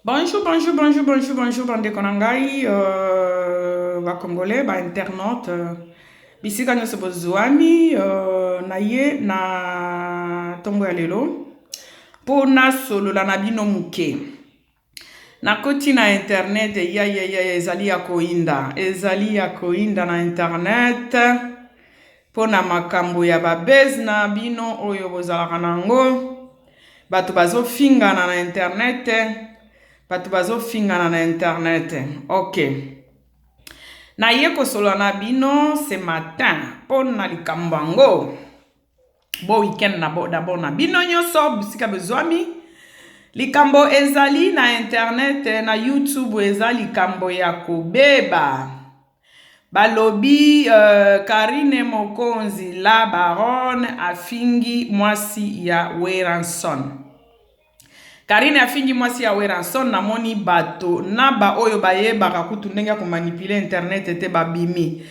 Bonjour, bonjour, bonjour, bonjour, bonjour, bandeko na ngai, ba congolais, ba internautes, bisika nyonso bozuami, na ye na ntongo ya lelo mpo nasolola na bino moke. Nakoti na internet, ya ya ya, ezali ya koyinda, ezali ya koyinda na internet mpo na makambo ya babase na bino oyo bozalaka nango. Bato bazofingana na internet, bato bazofingana na internet. Ok, naye kosolola na bino ce matin mpo na likambo yango. Bo weekend na bo d'abord na bino nyonso bisika bezwami. Likambo ezali na internet, na YouTube, eza likambo ya kobeba. Balobi Karine Mokonzi la baronne afingi mwasi ya Werrason. Karine afingi mwasi ya Werrason. Namoni bato na ba oyo bayebaka kutu ndenge ya komanipuler internet te, babimi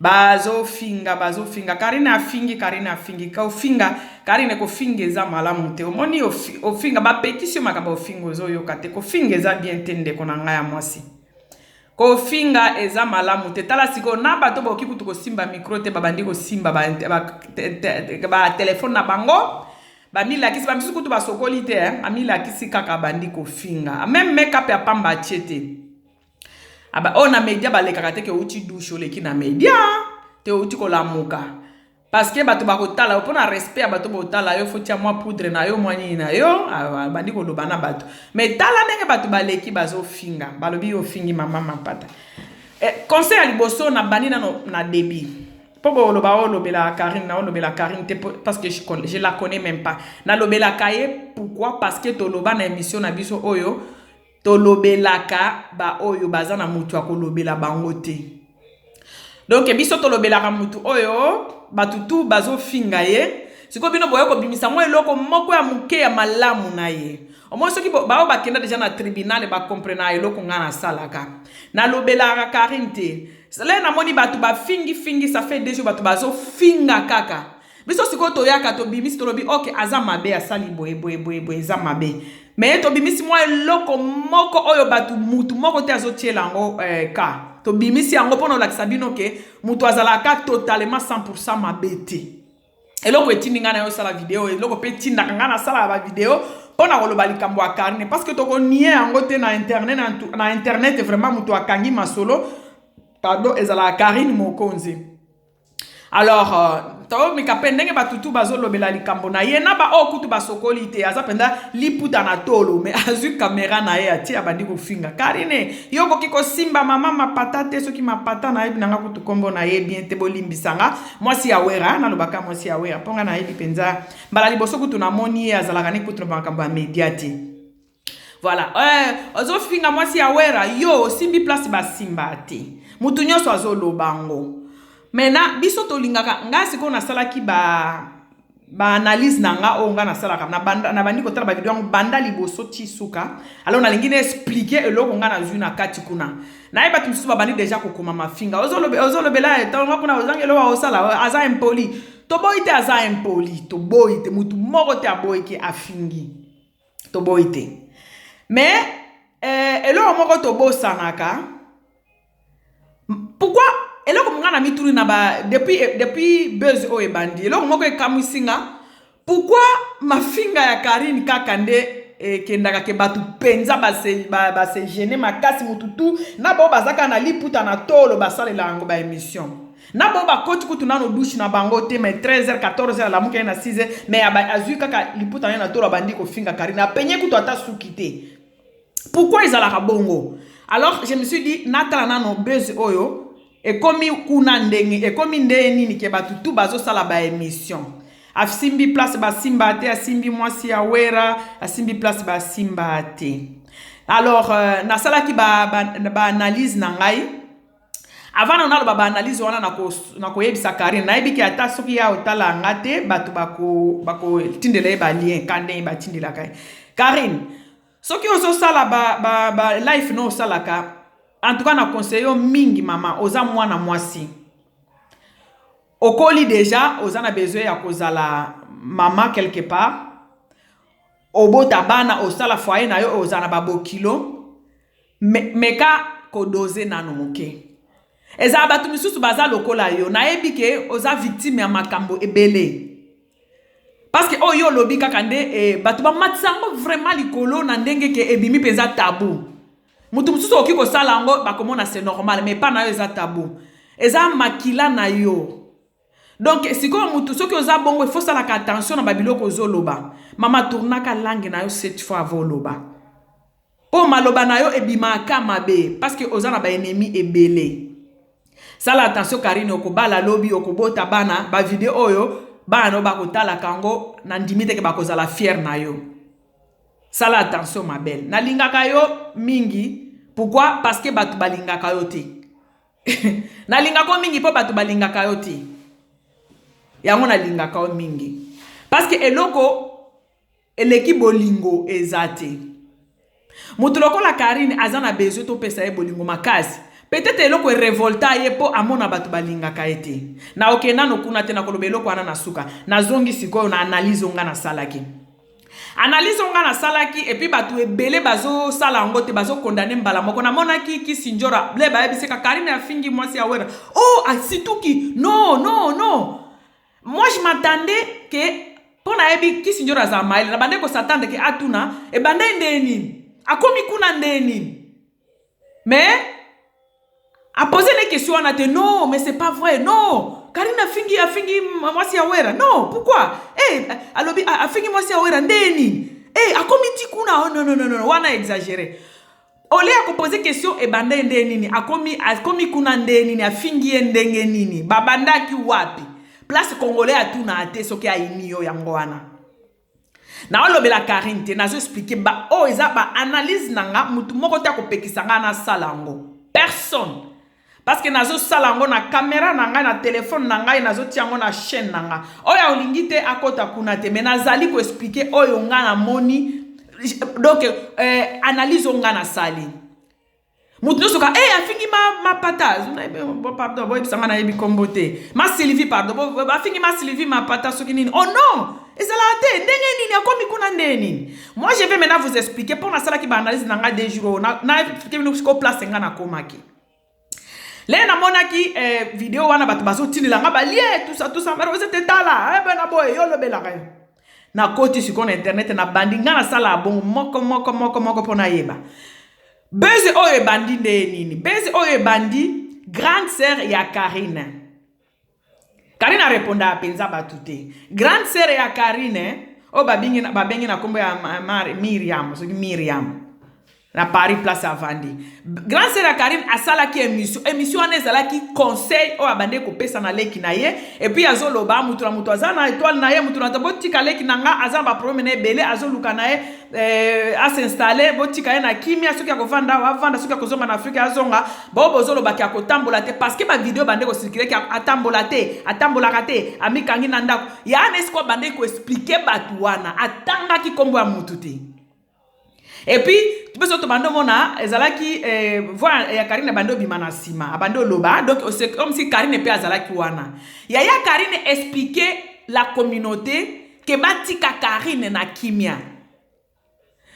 bazofinga, bazofinga Karine afingi, Karine afingi. Kofinga Karine, kofinga eza malamu te. Omoni, ofinga, bapekisi yo makambo, ofinga, ozoyoka te. Kofinga eza bien te, ndeko na ngai ya mwasi, kofinga eza malamu te. Tala sikoyo na bato bakoki kutu kosimba micro te, babandi kosimba batelefone na bango, bamilakisi. Bamisusu kutu basokoli te, amilakisi kaka, bandi kofinga. Même make-up ya pamba atie te. Oyo na media balekaka te ke outi douche, oleki na media te, outi kolamuka, parce que bato bakotala yo. Mpona respect ya bato botala yo, faut tia mwa poudre na yo, mwa nini na yo. Bandi koloba na bato, mais tala ndenge bato baleki bazofinga, balobi yo ofingi mama mapata. Conseil ya liboso, na bandi nano na début mpo boloba olobela Karine. Na olobela Karine te parce que je la connais même pas. Nalobelaka ye pourquoi? Parce que toloba na émission na biso oyo, tolobelaka baoyo baza na motu ya kolobela bango te. Donc biso tolobelaka motu oyo bato tu bazofinga ye. Sikoyo bino boye kobimisa mwa eloko moko ya moke ya malamu na ye. Omoi soki bao bakenda deja na tribunal, bacomprena eloko ngai nasalaka. Nalobelaka Karine te. Le namoni bato bafingifingi, ça fait 2 jours bato bazofinga kaka. Biso sikoyo toyaka, tobimisi, tolobi: ok, aza mabe, asali boye boye boye boye, eza mabe. Mais tobimisi mwa eloko moko oyo bato mutu moko te azotiela yango ka tobimisi yango mpona olakisa bino ke moto azalaka totalement 100 mabe te. Eloko etindi ngai na yo osala video, eloko mpe etindaka ngai nasalaka bavideo mpo na koloba likambo ya Karine, parce que tokonie yango te na internet. Na internet vraiment moto akangi masolo, pardon, ezalaka Karine Mokonzi. Alors toyomika mpe ndenge bato tu bazolobela likambo na ye na baoyo kutu basokoli te, aza mpenza liputa na tolo, mais azwi kamera na ye, atie, abandi kofinga Karine: yo okoki kosimba mama mapata te. Soki mapata, nayebi nanga kutu nkombo na ye bien te, bolimbisanga. Mwasi ya Wera, nalobaka mwasi ya Wera mpo nga nayebi mpenza. Mbala liboso kutu namoni ye, azalaka ne kutu na makambo ya media te. Voilà, ozofinga mwasi ya Wera, yo osimbi place basimba te. Mutu nyonso azoloba yango. Maintenant biso tolingaka, ngai sikoyo nasalaki ba baanalyse na nga oyo nga nasalaka. Nabandi kotala bavideo yango banda liboso ti suka. Alors nalingi na expliquer eloko nga nazwi na kati kuna. Naye bato mosusu babandi deja kokoma mafinga: ozolobela etonga kuna, ozangi eloko osala, aza impoli. Toboyi te, aza impoli, toboyi te. Mutu moko te aboyi ke afingi, toboyi te. Mais eloko moko tobosanaka, pourquoi eloko nga na mituni na ba depuis buzz oyo ebandi, eloko moko ekamwisi nga: pourquoi mafinga ya Karine kaka nde ekendaka ke bato mpenza base base gêner makasi? Mutu tu na bao baza kaka na liputa na tolo, basalela yango baémission na bao bakoti kutu nano douche na bango te, mais 13h, 14h, alamuki ye na 6h, mais azwi kaka liputa na ye na tolo, abandi kofinga Karine, apenye kutu ata suki te. Pourquoi ezalaka bongo? Alors je me suis dit, natala nano buzz oyo ekomi kuna, ndenge ekomi, nde nini ke bato tu bazosala baémission. Asimbi place basimba te, asimbi mwasi ya Wera, asimbi place basimba te. Alors nasalaki baanalyse ba na ngai. Avant na naloba baanalyse wana, nakoyebisa Karine, nayebi ke ata soki ya otala nga te, bato bakotindela ye balien ka ndenge batindelaka ye. Karine, soki ozosala ba, ba, ba live no osalaka, en tout cas na conseille yo mingi, mama, oza mwana mwasi, okoli deja, oza na besoin ya kozala mama quelque part, obota bana, osala foyer na yo, ozala na babokilo. Meka kodoze nano moke. Ezala bato misusu baza lokola yo, nayebi ke oza victime ya makambo ebele. Parce que oyo olobi kaka nde eh, bato bamatisa yango vraiment likolo na ndenge ke ebimi mpenza tabu. Moto mosusu okoki kosala yango bakomona c'est normal, mais epa na yo eza tabu. Eza makila na yo. Donc sikoyo mutu soki oza bongo il faut salaka attention na ba biloko ozoloba. Mama tournaka langue na yo cette fois avant oloba. Po maloba na yo ebimaka mabe parce que oza na ba ennemis ebele. Sala attention Karine, okobala lobi, okobota bana, ba video oyo bana no bakotalaka yango na ndimi te ke bakozala fier na yo. Sala attention ma belle. Nalingaka yo mingi. Pourquoi? Parce que bato balingaka yo te. Nalingaka yo mingi mpo bato balingaka yo te. Yango nalingaka yo mingi. Parce que eloko eleki bolingo eza te. Moto lokola Karine aza na besoin topesa ye bolingo makasi. Peut-être eloko erevolta ye mpo amona bato balingaka ye te. Na okende nano kuna te, nakoloba eloko wana na suka. Nazongi sikoyo na analyse oyo nga nasalaki. Analyse oyo nga nasalaki, et puis bato ebele bazosala yango te, bazokondane mbala moko. Namonaki Kisinjora ble bayebisaka Karine afingi mwasi ya Wera. Oh, asituki. Non, non, non. Moi je m'attendais que mpo nayebi Kisinjora azala mayele, na bande kosatande ke atuna ebandai nde nini, akomi kuna nde nini. Mais a poser les questions wana te. Non, mais c'est pas vrai. Non, Karine afingi afingi mwasi ya Wera. Non, pourquoi? Eh, alobi afingi mwasi ya Wera nde nini? Eh, akomi ti kuna. Oh, non, non, non, non, wana exagéré. Ole ya kopose question ebanda nde nini, akomi kuna nde nini, afingi ye ndenge nini, babandaki wapi? Place congolais atuna te soki ayini yo yango wana. Naolobela Karine te, nazo expliquer ba oyo eza ba analyse na nga. Mutu moko te akopekisa nga nasala yango, personne, parce que nazosala yango na caméra na ngai, na telefone na ngai, nazotia yango na chaîne na nga. Oyo olingi te akota kuna te, mais nazali koexpliquer oyo nga namoni. Donc analyse oyo nga nasali, moto nyonso ka eh, afingi mapata, pardon, boyebisa nga, nayebi kombo te, ma Sylvie, pardon, afingi ma Sylvie mapata soki nini. Oh non, ezalaka te. Ndenge nini akomi kuna nde nini? Moi je vais maintenant vous expliquer mpo nasalaki baanalyse na ngai 2 jours na expliquer bino siko place nga nakomaki. Lelo namonaki video wana, bato bazotindela nga balie tout ça tout ça, mais ete tala bana boye yo olobelaka yo. Nakoti sikoyo na internet, nabandi nga nasala bongo moko moko moko moko mpo nayeba buzz oyo ebandi nde nini. Buzz oyo ebandi, grande sœur ya Karine, Karine arépondaka mpenza bato te. Grande sœur ya Karine oyo babengi na nkombo ya Miriam, soki Miriam, na Paris place avandi. Grande sœur ya Karine asalaki émission. Émission wana ezalaki conseil oyo abandi kopesa na leki na ye. Et puis azoloba mutu na mutu aza na étoile na ye, mutu na botika leki na nga aza na baproblème na ebele, azoluka na ye asinstalle, botika ye na kimia. Soki akovanda awa avanda, soki akozonga na Afrika azonga. Bao bozolobaki akotambola te, parce que bavideo bande kocirculer ki atambola te, atambolaka te, amikangi na ndako ya na esiko. Abandeki koexpliquer bato wana, atangaki nkombo ya mutu te. Et puis biso tobandi omona ezalaki voix ya Karine abandi obima na nsima, abandi oloba. Donc comme si Karine mpe azalaki wana. Yaya Karine expliquer la communauté ke batika Karine na kimia.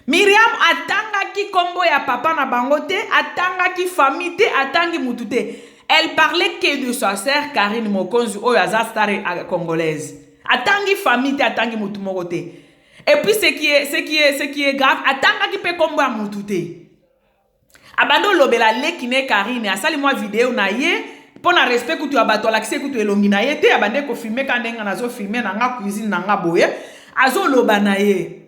Miriam atangaki nkombo ya papa na bango te, atangaki famille te, atangi mutu te. Elle parlait que de sa sœur Karine Mokonzi oyo aza star congolaise. Atangi famille te, atangi mutu moko te. Et puis ce qui est grave, atangaki mpe nkombo ya mutu te. Abandi olobela leki ne Karine, asali mwa video na ye mpo na respect kutu ya bato, alakisi kutu elongi na ye te. Abandi kofilmer ka ndenge nazofilmer na nga cuisine na nga boye, azoloba na ye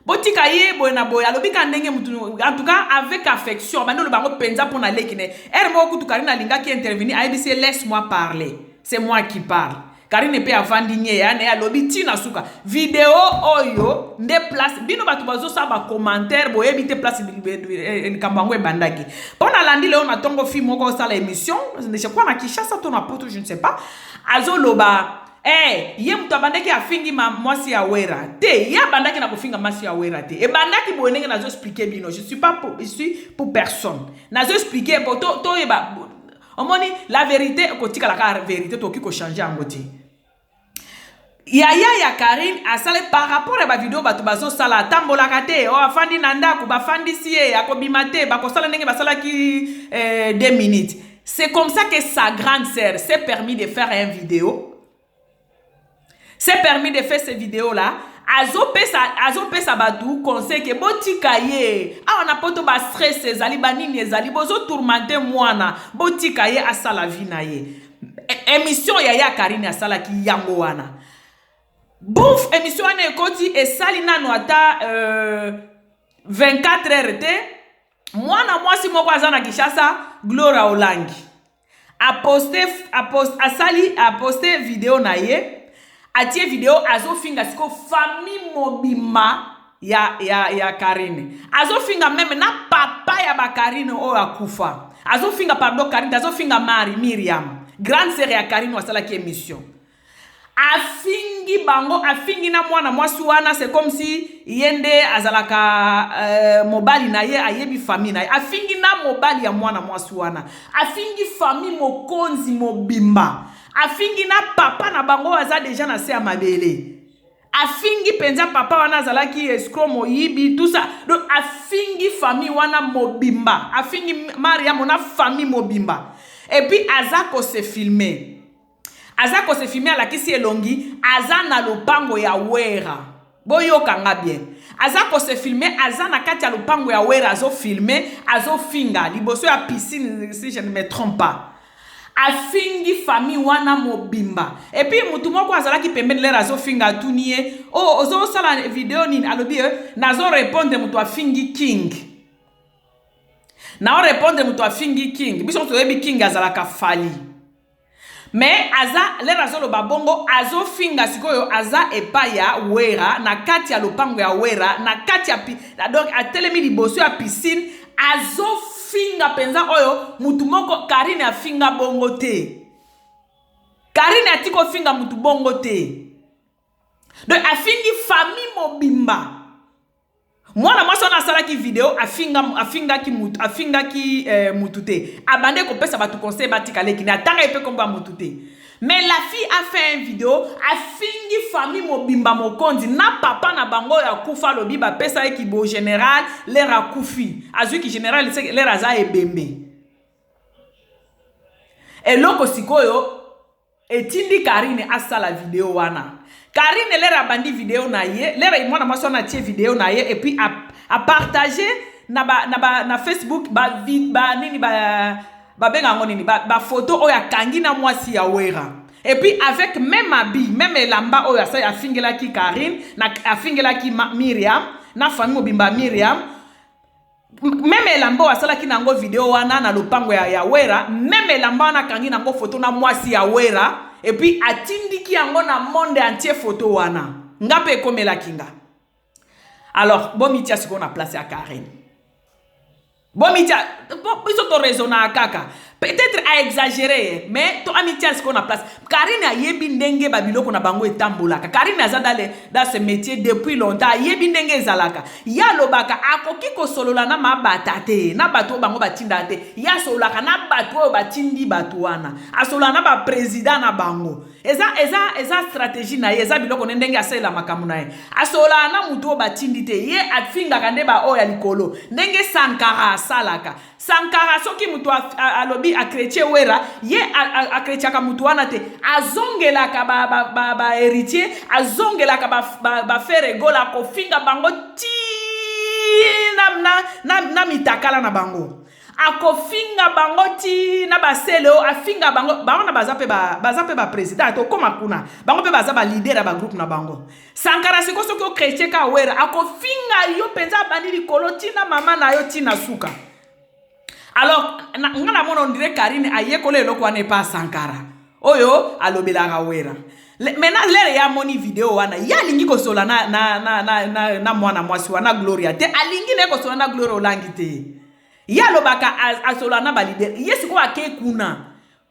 botika ye boye na boye. Alobi ka ndenge mutu, en tout cas avec affection, abandi oloba yango mpenza mpo na leki ne. Ere moko kutu Karine alingaki intervenir, ayebisi ye: "Laisse moi parler, c'est moi qui parle." Karine mpe avandi nye ya na ye, alobi ntina suka video oyo nde place bino bato bazosala bacommentaire, boyebi te place likambo yango ebandaki. Mpo nalandi leo na ntongo fille moko osala émission, je crois na Kinshasa to na Poto, je ne sais pas, azoloba: "Eh, ye moto abandaki afingi mwasi ya Wera te." Ye abandaki na kofinga mwasi ya Wera te. Ebandaki boye ndenge nazoexpliquer bino. Je suis pas pour, je suis pour personne. Nazoexpliquer po toyeba to omoni la vérité ekotikala kaka vérité, tokoki kochanger yango te. Yaya ya Carine asali par rapport ya ba video bato bazosala, atambolaka te, o afandi na ndako, bafandisi ye, akobima te, bakosala ndenge basalaki 2 minutes. C'est comme ça que sa grande sœur s'est permis de faire un vidéo, s'est permis de faire ces vidéos là. Azopesa bato conseil ke botika ye awa na Poto, bastress ezali, banini ezali, bozotourmenter mwana, botika ye asala vie na ye. Émission ya ya Karine asalaki yango wana. Bouf, émission wana ekoti, esali nano ata 24 heures te, mwana mwasi moko aza na Kinshasa, Gloria Olangi, aposte aposte, asali, aposte video na ye, atie video, azofinga siko famille mobimba ya Karine, azofinga même na papa ya bakarine oyo akufa, azofinga, pardon, Karine, azofinga Mari Miriam, grande sœur ya Karine oyo asalaki émission. Afingi bango, afingi na mwana mwasi wana, c'est comme si ye nde azalaka mobali na ye, ayebi famille na ye. Afingi na mobali ya mwana mwasi wana, afingi famille mokonzi mobimba, afingi na papa na bango oyo aza déjà na se ya mabele. Afingi mpenza papa wana azalaki escroc, moyibi, tout ça. Donc afingi famille wana mobimba, afingi Mariam na famille mobimba. Et puis aza kose filmer, aza kose filmer, alakisi elongi, aza na lopango ya Wera. Boyokanga bien, aza kose filmer, aza na kati ya lopango ya Wera, azofilmer, azofinga liboso ya piscine, si je ne me trompe pas. Afingi famille wana mobimba. Et puis mutu moko azalaki pembeni lere azofinga, atuni ye: "O oh, ozosala video nini?" Alobi: "Nazorépondre moto afingi King, naorépondre moto afingi King." Biso toyebi King azalaka Fally, mais aza lere azoloba bongo, azofinga sikoyo, aza epai ya Wera, na kati ya lopango ya Wera, na kati ya, donc atelemi liboso ya piscine, azofinga mpenza. Oyo mutu moko Karine afinga bongo te, Karine ati kofinga mutu bongo te. Donc afingi famille mobimba. Mwana mwasi wana asalaki video, afingaki mutu, afingaki mutu te, abande kopesa bato conseil batika leki ne, atanga ye mpe kombo ya mutu te. Mais la fille a fait un vidéo, afingi famille mobimba mokonzi na papa na bango oyo akufa. Alobi bapesa ye kibo général lere akufi, azwiki général lere aza ebembe. Eloko sikoyo etindi Karine asala video wana. Karine lere abandi video na ye, lere mwana mwasi wana atie video na ye, et puis apartage na Facebook ba, ba nini, ba babenga yango nini, bafoto ba oyo akangi na mwasi ya Wera, et puis avec même habit, même elamba oyo asali, afingelaki Karine na afingelaki Miriam na famille mobimba Miriam, même elamba oyo asalaki nango video wana na lopango ya Wera, même elamba wana akangi nango foto na mwasi ya Wera, et puis atindiki yango na monde entier. Foto wana nga mpe ekomelaki nga. Alors bomitia sikoyo na place ya Karine, bomitia. Biso toraisonnaka kaka, peut-être aexagéré, mais to amitia sikoyo na place. Karine ayebi ndenge babiloko na bango etambolaka. Karine aza dans ce métier depuis longtemps, ayebi ndenge ezalaka. Ye alobaka akoki kosolola na mabata te, na bato oyo bango batindaka te. Ye asololaka na bato oyo batindi bato wana, asololaka na baprésident na bango. Eza stratégie na ye, eza biloko ne ndenge asalela makambo na ye. Asololaka na motu oyo batindi te, ye afingaka nde baoyo ya likolo, ndenge Sankara asalaka. Sankara, soki moto alobi achrétien Wera, ye achrétiaka motu wana te, azongelaka bahéritier, ba, ba azongelaka baFerre Gola, akofinga bango ti na mitakala na bango, akofinga bango ti na basele oyo afinga bango. Bango na baza mpe baprésident, tokóma kuna, bango mpe baza baleader ya bagroupe na bango. Sankara siko, soki ochrétien ka Wera, akofinga yo mpenza, abandi likolo ntina mama na yo ntina suka. Alors nga namona on dirait Karine ayekola eloko wana epa Sankara oyo alobelaka Wera. Maintenant lere ye amoni video wana, ye alingi kosola na mwana mwasi wana Gloria te, alingi na ye kosola na Gloria Olangi te. Ye alobaka asola na baleader. Ye sikoyo ake kuna.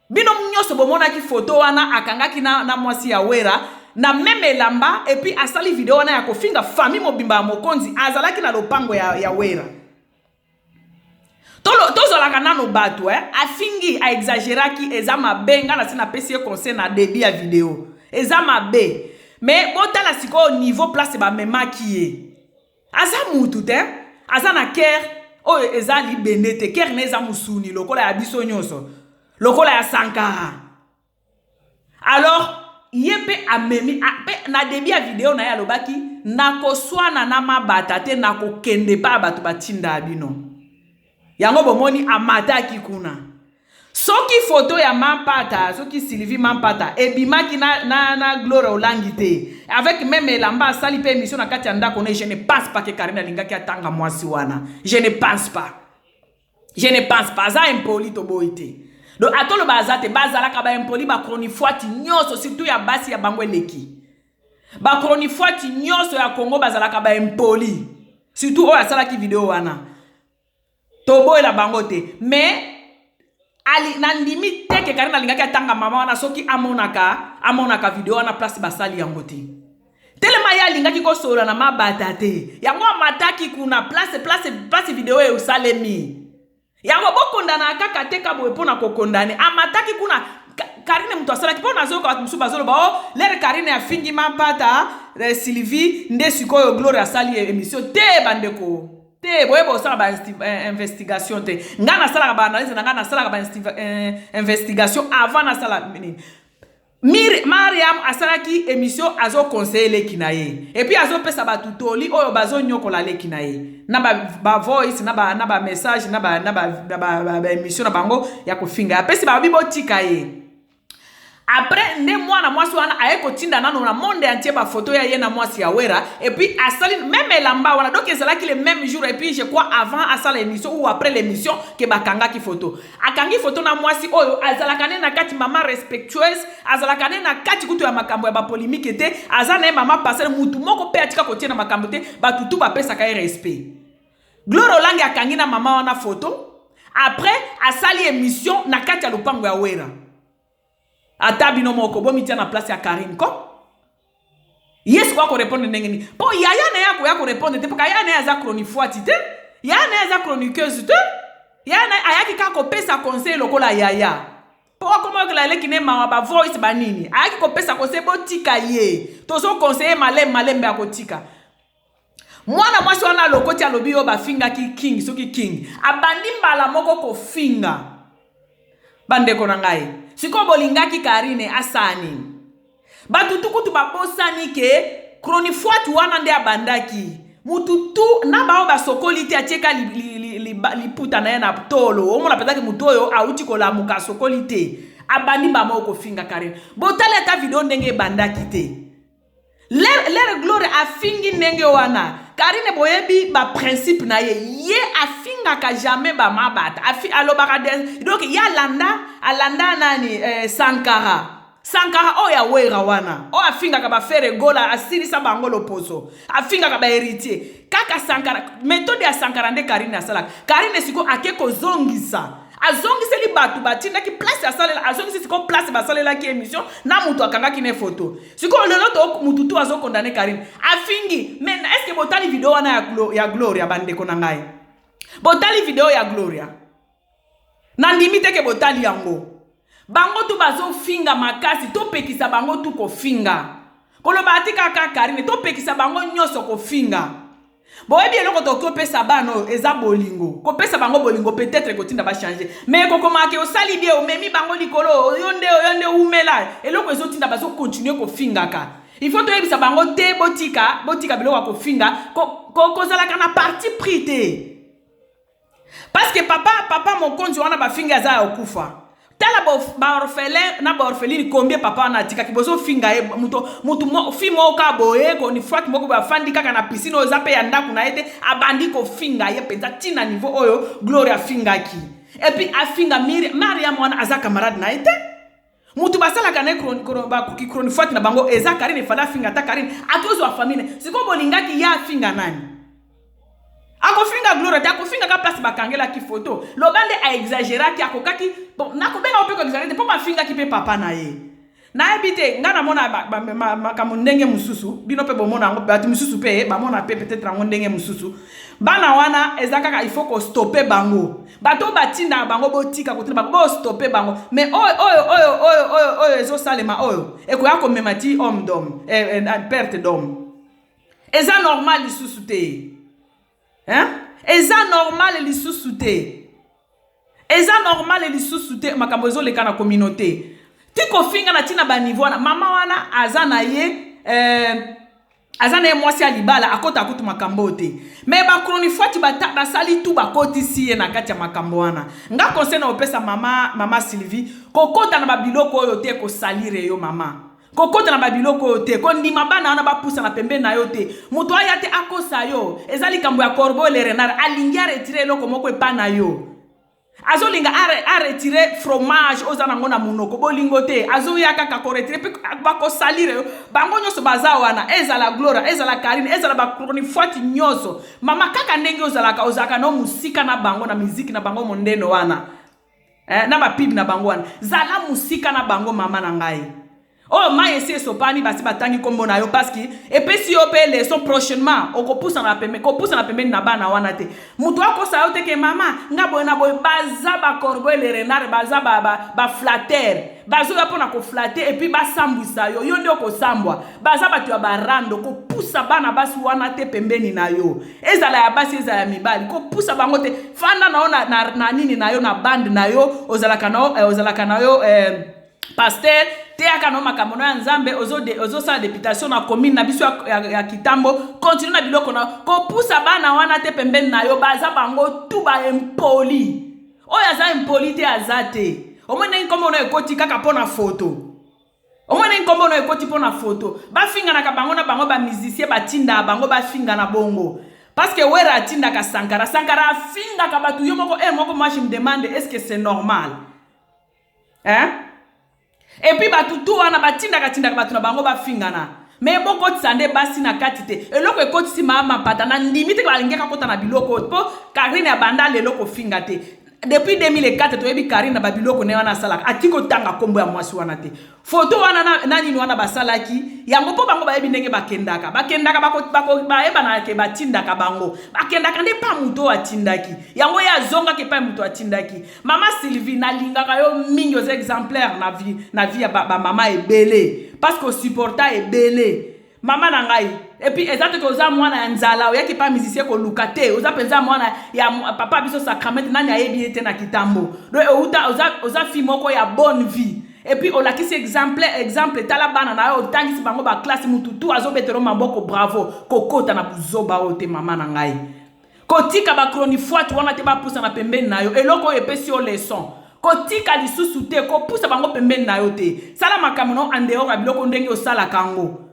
Bino nyonso bomonaki foto wana akangaki na mwasi ya Wera na même elamba, et puis asali video wana ya kofinga famille mobimba ya mokonzi, azalaki na lopango ya Wera. Tozalaka nano bato, eh? Afingi, aexagéraki, eza mabe. Nga na si napesi ye conseil na début ya video, eza mabe. Mais botala sikoyo niveau place bamemaki ye. Aza mutu te, aza na cœur oyo eza libende te, cœur na eza musuni lokola ya biso nyonso, lokola ya Sankara. Alors ye mpe amemi mpe na début ya video na ye alobaki nakoswana na mabata te, nakokende pa bato batinda bino. Yango bomoni amataki kuna. Soki photo ya Mampata, soki Sylvie Mampata ebimaki na Gloria Olangi te, avec même elamba asali mpe émission na kati ya ndako ne, je ne pense pas que Karine alingaki atanga mwasi wana. Je ne pense pas, je ne pense pas. Aza impoli, toboyi te. Donc atoloba aza te, bazalaka baimpoli, bachronifuati nyonso, surtout ya basi ya bango eleki. Bachronifuati nyonso ya Congo bazalaka baimpoli, surtout oyo asalaki video wana, toboyela bango te. Mais ali nandimi te ke Karine alingaki atanga mama wana soki amonaka video wana place basali yango te. Telema ye alingaki kosolola na mabata te, yango amataki kuna place video esalemi. Yango bokondana kaka te ka boye mpona kokondane. Amataki kuna, Karine moto asalaki mpo nazoyoka bato mosusu bazoloba o lere Karine afingi Mampata Sylvie nde sikoyo Gloire asali émission te. Bandeko te, boyeba osala ba investigation te. Ngai nasalaka baanalyse na ngai, nasalaka bainvestigation avant nasala nini. Mariam asalaki émission, azoconseiller leki na ye et puis azopesa bato toli oyo bazonyokola leki na ye na bavoice ba na bamessage na baémission ba, ba, ba, na bango ya kofinga. Apesi babi botika ye. Après nde mwana mwasi wana aye kotinda nano na monde entier bafoto ya ye na mwasi ya Wera et puis asali même elamba wana. Donc ezalaki le même jour et puis je crois avant asala émission ou après l'émission ke bakangaki photo. Akangi photo na mwasi oyo azalaka nde na kati, mama respectueuse, azalaka nde na kati kutu ya makambo ya bapolémique te. Aza na ye mama pasteur, mutu moko mpe atika kotia na makambo te, bato tu bapesaka ye respect. Gloire Olangi akangi na mama wana photo, après asali émission na kati ya lopango ya Wera. Ata bino moko bomitia na place ya Karine ko ye sikoyo akorépondre ndenge nini? Mpo yaya na ye akoya korépondre te, mpo yaya na ye aza chronifuati te, yaya na ye aza chroniqueuse te. Yaya na ye ayaki kaka kopesa conseil lokola yaya, mpo akoma okela eleki ne mawa, bavoice banini. Ayaki kopesa conseil, botika ye, tozoconseiller malembe malembe, akotika. Mwana mwasi wana alokoti, alobi oyo bafingaki King, soki King abandi mbala moko kofinga. Bandeko na ngai, sikoyo bolingaki Karine asala nini? Bato tukutu babosani ke chronifuati wana nde abandaki. Mutu tu na bao basokoli te, atieka liputa na ye na tolo, omona mpenzaki mutu oyo awuti kolamuka, asokoli te, abandi mbama kofinga Karine. Botali ata video ndenge ebandaki te. Lere Gloire afingi ndenge wana Karine, boyebi baprincipe na ye, ye afingaka jamais bamabata. Alobaka donc ye alanda nani, Sankara. Sankara oyo awera wana oyo afingaka baFerre Gola, asilisa bango loposo, afingaka bahéritier. Kaka Sankara, méthode ya Sankara nde Karine asalaka. Karine sikoyo ake kozongisa, azongiseli bato batindaki place asalela, azongisi sikoyo place basalelaki émission na moto akangaki ne photo. Sikoyo lelo to mutu tu azokondane Karine afingi. Mais est ce que botali video wana ya Gloria? Bandeko na ngai, botali video ya Gloria? Nandimi te ke botali yango. Bango tu bazofinga makasi, topekisa bango tu kofinga, koloba ati kaka Karine, topekisa bango nyonso kofinga. Boyebi eloko tokoki kopesa bana oyo eza bolingo. Kopesa bango bolingo peut-être ekotinda bachange, mais ekokomaka osali bien, omemi bango likolo, yo nde umela. Eloko ezotinda bazocontinuer kofingaka, il faut toyebisa bango te: botika, botika biloko ya kofinga, kozalaka na parti pris te, parce que papa mokonzi wana bafingi aza ya kokufa. Tala baorphelin na baorpheline, combien papa wana atikaki. Bozofinga ye, mutu fi moko kaka boye, koni fwati moko boye, afandi kaka na piscine oyo eza mpe ya ndako na ye te, abandi kofinga ye mpenza ntina niveau oyo Gloire afingaki. Et puis afinga Mariam wana aza camarade na ye te, mutu basalaka na ye chronifuati na bango eza Karine. Efali afinga ata Karine, akozwa famille. Sikoyo bolingaki ye afinga nani? Akofinga Gloire te, akofinga ka place bakangelaki photo. Loba nde aexagéraki, akokaki. Bon, nakobenga mpe koexagérer te, mpo bafingaki mpe papa na ye. Nayebi te, ngai namona makambo ndenge mosusu, bino mpe bomona yango, bato mosusu mpe bamona mpe peut-être yango ndenge mosusu. Bana wana eza kaka il faut kostope bango. Bato oyo batindaka bango, botika kotinda bango, bostope bango. Mais oyo oyo oyo oyo oyo oyo ezosalema, oyo ekoya komema ti homme d'homme, perte d'homme. Eza normal lisusu te, hein? Eza normal lisusu te, eza normal lisusu te. Makambo ezoleka na communauté, ti kofinga na ntina baniveau wana. Mama wana aza na ye, aza na ye mwasi ya libala, akota kutu makambo oyo te. Mais bachronifuati basali tu, bakotisi ye na kati ya makambo wana. Nga conseil na opesa mama Sylvie: kokota na babiloko oyo te, kosalire yo mama. Kokota na babiloko oyo te, kondima bana wana bapusa na pembeni na yo te. Moto aya te akosa yo. Eza likambo ya corbeau le renard, alingi aretirer eloko moko epa na yo, azolinga aretirer fromage oza nango na monoko. Bolingo te, azoya kaka koretirer mpe bakosalire yo. Bango nyonso baza wana, ezala Gloria, ezala Karine, ezala bachronifuati nyonso. Mama, kaka ndenge ozalaka, ozalaka no mosika na bango, na miziki na bango, mondeno wana, na bapub na bango wana, zala mosika na bango, mama na ngai. Oyo mai esi esopani, basi batangi nkombo na yo, parce que epesi yo mpe leçon. Prochainement okopusana pembeni, kopusana pembeni na bana wana te. Moto akosa yo te ke mama nga boye na boye. Baza bacorbeau le renard, baza baflatteurs, bazoya mpona koflatter et puis basambwisa yo. Yo nde okosambwa. Baza bato ya barando. Kopusa bana basi wana te pembeni na yo, ezala ya basi, ezala ya mibali, kopusa bango te. Fanda na yo na nini na yo, na bande na yo ozalaka na yo, ozalaka na yo, pasteur, teyaka no makambo no ya Nzambe. Ozosala députation na commune na biso ya Kitambo, continue na biloko na. Kopusa bana wana te pembeni na yo. Baza bango tu baimpolis. Oyo aza impoli te aza te. Omoni ndenge nkombo no ekoti kaka mpo na foto? Omoni ndenge nkombo no ekoti mpo na foto? Bafinganaka bango na bango, bamusicien batindaka bango bafingana bongo, parce que Wera atindaka Sankara, Sankara afingaka bato. Yo moko e moko, moi je me demande, est ce que c'est normal, hein? Et puis bato tu wana batindaka tindaka bato na bango bafingana, mais bokotisa nde basi na kati te. Eloko ekotisi mama Mpata, na ndimi te balingaka kota na biloko oyo, mpo Karine abanda lelo kofinga te. Depuis 2004 toyebi Karine na babiloko ne wana asalaka. Ati kotanga nkombo ya mwasi wana te. Foto wana na nini wana basalaki yango mpo bango bayebi ndenge bakendaka, bakendaka, bayebanaka ke batindaka bango, bakendaka nde pa moto oyo atindaki yango. Ye azongaki epai moto atindaki. Mama Sylvie, nalingaka yo mingi, oza exemplaire na vie ya bamama ebele, parce que osupporta ebele, mama na ngai. Et puis eza teke oza mwana ya nzala, oyaki pa musicien koluka te. Oza mpenza mwana ya papa biso Sacrament, nani ayebi ye te na Kitambo? Donc outa oza fille moko ya bonne vie. Et puis olakisi exemple, exemple. Tala bana na yo, otangisi bango baclasse, mutu tu azobetela maboko, bravo. Kokota na buzoba oyo te, mama na ngai. Kotika bachronifuati wana te bapusa na pembeni na yo. Eloko oyo epesi yo leçon: kotika lisusu te, kopusa bango pembeni na yo te. Sala makambo na yo en dehors ya biloko ndenge osalaka yango.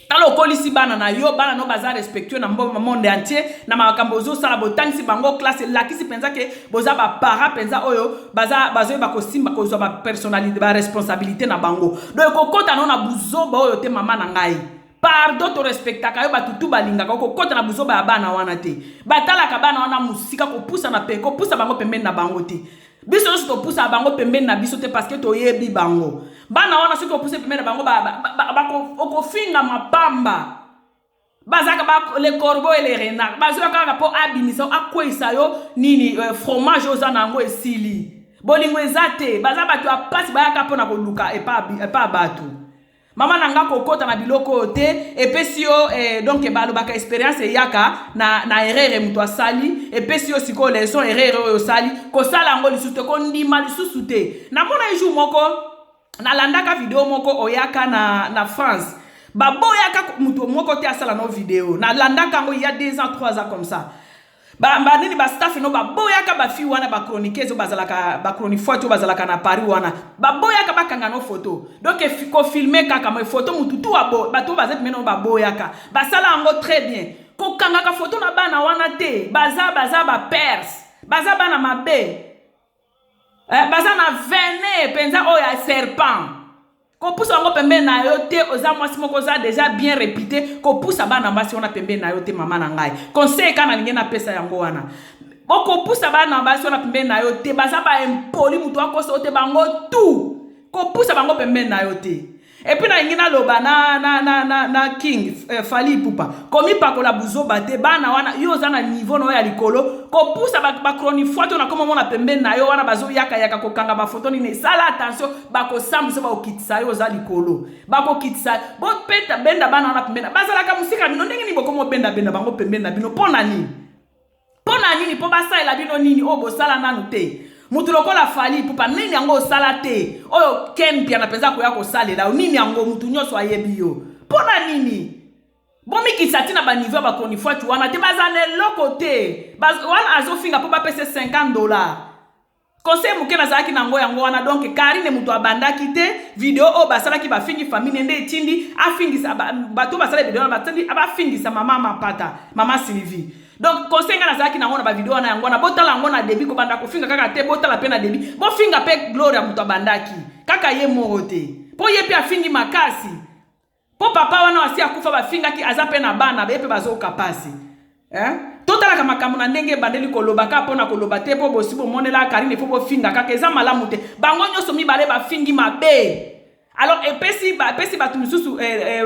Tala, okolisi bana na yo, bana no baza respectueux na monde entier na makambo ozosala. Botangisi bango classe, elakisi mpenza ke boza baparent mpenza oyo baza bazoyeba kosimba, kozwa bapersonnalité, baresponsabilité na bango. Donc ekokɔta no na buzoba oyo te, mama na ngai, pardon. Torespectaka yo, bato tu balingaka yo. Kokɔta na buzoba ya bana wana te. Batalaka bana wana mosika, kopusa na pe kopusa bango pembeni na bango te. Biso nyonso topusaka bango pembeni na biso te, parce que toyebi bango. Bana wana, soki opuse pembeni na bango, okofinga mapamba. Bazalaka le corbeau et le renard, bazoya kaka mpo abimisa, akweyisa yo nini, fromage oza na yango esili. Bolingo eza te. Baza bato ya pasi, bayaka mpona koluka epa ya bato. Mama na nga, kokɔta na biloko oyo te. Epesi yo, donc balobaka expérience eyaka na erreur moto asali. Epesi yo sikoyo leçon. Erreur oyo osali, kosala yango lisusu te, kondima lisusu te. Namona ye jour moko, nalandaka video moko oyaka na France, baboyaka moto moko te asala no video. Nalandaka yango il y a 2 ans, 3 ans comme ça. Banini, bastaff no baboyaka bafille wana, bachroniqueuse oyo bazalaka, bachronifuati oyo bazalaka na Paris wana, baboyaka bakanga no photo. Donc kofilmer kaka mais photo, mutu tu bato oyo baza pembeni oyo baboyaka. Basala yango très bien. Kokangaka photo na bana wana te. Baza baperse, baza bana mabe, baza na venin mpenza oyo ya serpent. Kopusa yango pembeni na yo te. Oza mwasi moko oza déjà bien réputé. Kopusa bana basi wana pembeni na yo te, mama na ngai. Conseil kaka nalingi napesa yango wana: okopusa bana basi wana pembeni na yo te. Baza baimpolis, moto akosa yo te. Bango tu Kopusa bango pembeni na yo te. Et puis nalingi naloba na King Fally Ipupa, komipakola buzoba te. Bana wana, yo oza na niveau na oyo ya likolo. Kopusa bachronifuati oyo nakoma mona pembeni na yo wana, bazoyakayaka kokanga bafoto nini, esala attention, bakosambwisa, bakokitisa yo. Oza likolo, bakokitisa. Bopeta benda bana wana pembeni, bazalaka mosika bino. Ndenge nini bokoma obendabenda bango pembeni na bino? Mpo na nini? Mpo na nini? Mpo basalela bino nini oyo bosala nanu te? Mutu lokola Fally Ipupa, nini yango osala te oyo Ken Mpiana mpenza koya kosalela yo? Nini yango? Mutu nyonso ayebi yo. Mpo na nini bomikisa ntina baniveau ya bachronifuati wana te? Baza na eloko te wana. Azofinga mpo bapesa 50 $. Conseil moke nazalaki nango yango wana. Donc Karine moto abandaki te. Video oyo basalaki, bafingi famille, nde etindi afingisa bato. Basala video wana, batindi bafingisa mama Mapata, mama Sylvie. Donc conseil ngai nazalaki nango na bavideo wana yango wana. Botala yango na début, kobanda kofinga kaka te. Botala mpe na début, bofinga mpe Gloria. Moto abandaki kaka ye moko te, mpo ye mpe afingi makasi, mpo papa wana asi akufa, bafingaki, aza mpe na bana, ye mpe bazoyoka pasi, eh? Totalaka makambo na ndenge ebandeli. Koloba kaka mpona koloba te, mpo bosi bomonela Karine, fo bofinga kaka, eza malamu te. Bango nyonso mibale bafingi mabe. Alors epesi bato mosusu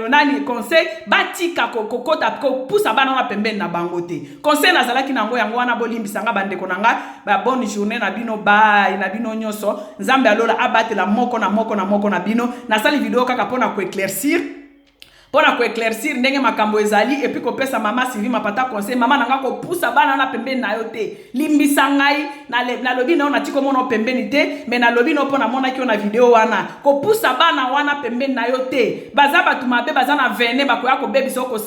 nani conseil, batika kokota, kopusa bana wana pembeni na bango te. Conseil nazalaki nango yango wana. Bolimbisa nga, bandeko na ngai. Ba bonne journée na bino, bai na bino nyonso. Nzambe alola abatela moko na moko na moko na bino. Nasali video kaka mpona koéclaircir ndenge makambo ezali, et puis kopesa mama Sylvie Mapata conseil. Mama na nga, kopusa bana wana pembeni na yo te. Limbisa ngai, nalobi na yo, natika komona yo pembeni te, mais nalobi na yo mpo namonaki yo na video wana. Kopusa bana wana pembeni na yo te. Baza bato mabe, baza na venin, bakoya kobebisa yo.